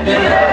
Thank you.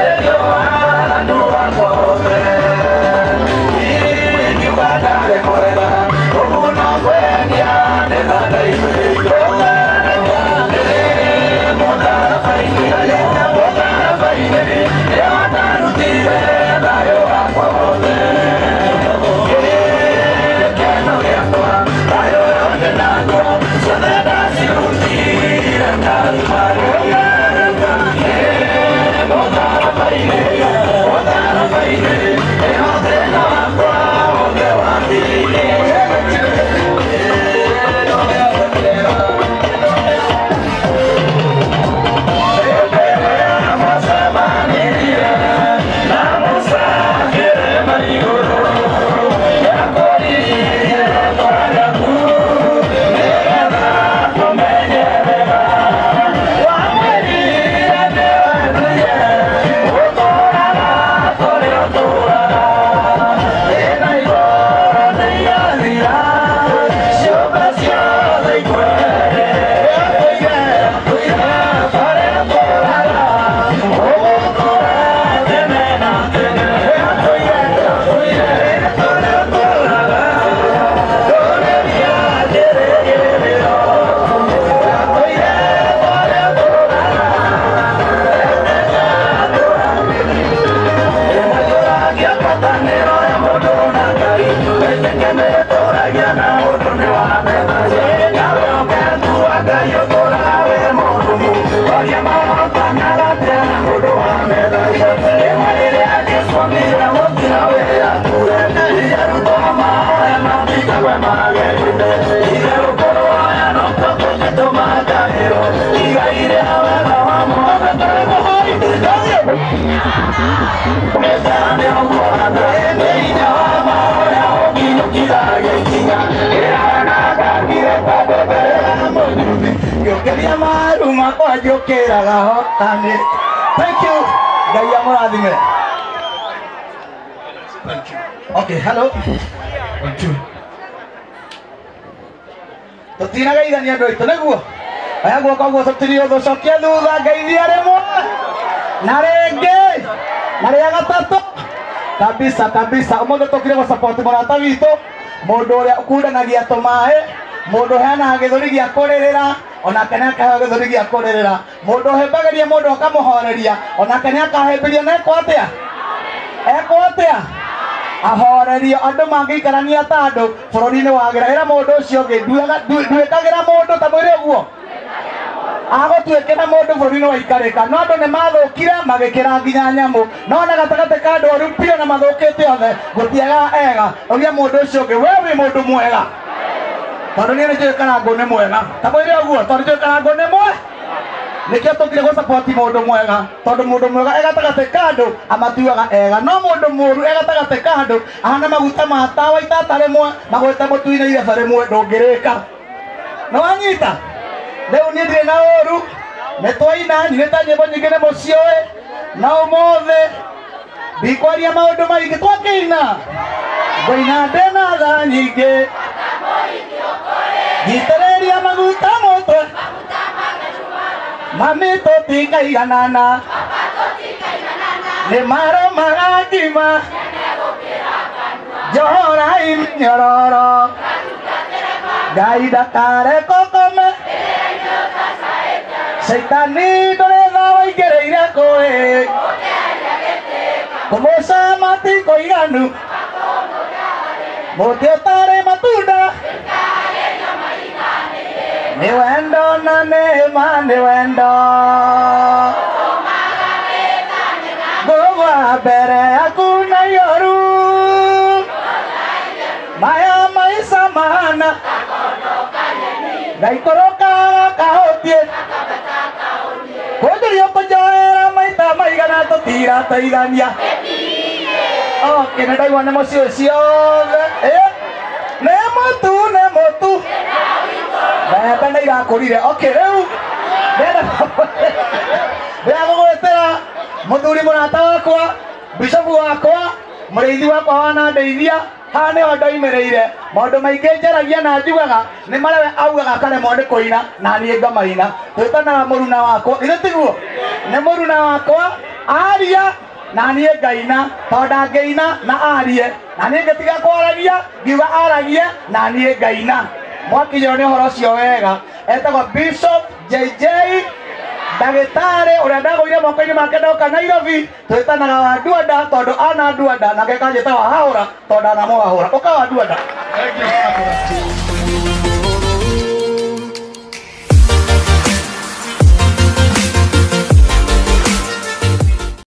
Thank you. Okay, hello. 1 2. Tũtinagaithania andũ aitũ nĩguo aya guoko guo tũtirio gũcokia thutha ngeithia rĩmwe na rĩngĩ na rĩa gatatũ kabisa kabisa. Ũmũthĩ tũkire gũ support mũrata witũ mũndũ ũrĩa ũkundanagia tũmaĩ, mũndũ ũheanaga gĩthũri gĩa kũrĩrĩra onake nĩakaheo gĩthũri gĩa kũrĩrĩra, mũndũ ũhĩmbagĩria mũndũ akamũhoreria onake nĩakahĩmbĩrio na ekwo atĩa ekwo atĩa ahorerio. Andũ mangĩikarania ta andũ bũrũri-inĩ wagĩra. Ĩra mũndũ ũcio ũngĩ nduĩkagĩra mũndũ ta mwĩre ũguo agũtuĩkĩra mũndũ bũrũri-inĩ waikarĩka. No andũ nĩmathũkire magĩkĩra nginya nyamũ, no ona gatagatĩ ka andũ oru biũ na mathũkĩte othe gũtiagaga ega. Ũria mũndũ ũcio ũngĩ we wĩ mũndũ mwega, tondũ niĩ nĩnjũĩ Karangũ nĩ mwega. Ta mwĩre ũguo tondũ njũĩ Karangũ nĩ mwega. Nĩkĩo tũkire gũ support mũndũ mwega, tondũ mũndũ mwega e gatagatĩ ka andũ amatuaga ega, no mũndũ mũru e gatagatĩ ka andũ ahana maguta ma tawa itata rĩmwe magwĩte mũtu-inĩ irebe rĩmwe ndũngĩrĩka. Nĩwanyita? Rĩu niĩ ndirĩ na ũru, nĩtwaina nyinĩte nyĩmbo nyingĩ nĩ mũciũĩ, na ũmũthĩ ndikwaria maũndũ maingĩ twakĩina ngũina ndĩna tha nyingĩ nyitĩrĩria maguta mũtwe mami tũtikaiganana nĩ maromaga ngima njohorai mĩnyororo Ngai ndakareke ũkome caitani ndũrĩ tha waingĩrĩire kũĩ kũmũcama ti kũiganu mũtĩ ũtarĩ matunda nĩ wendo na nĩma nĩ wendo ngũgwa mbere yaku na ioru maya maica mahana ngaikũrũkaga kahutie kũnjũria kũnjoera maita maigana tũtirateithania. Okay, nĩ ndaigua nĩ mũciĩ ciothe. Nĩ mũtu nĩ mũtu mbembe nĩ irakũrire. Okay, rĩu ndĩrenda gũgwĩtĩra mũthuri mũrata wakwa, bishopu wakwa, mũrĩithi wakwa wanandeithia. Haha nĩho ndoimĩrĩire maũndũ maingĩ njaragia na njugaga nĩ marĩa we augaga akaremwo nĩ kũina na niĩ ngamaina. Twĩtanaga mũruna wakwa, ithe tiguo? Nĩ mũruna wakwa Aria na niĩ ngaina tondũ ndangĩina na arie na niĩ ngĩtiga kwaragia ngiuga aragie na niĩ ngaina. Mwakinyĩrwo nĩ ũhoro ũcio wega. Etagwo Bishop JJ ndagĩtarĩ ũrĩa ndagũire moko-inĩ make ndoka Nairobi twĩtanaga wa Nduanda tondũ ana Nduanda nake kanjĩta wa Hahũra tondũ anamũhahũra. Ũka wa Nduanda. Thank you.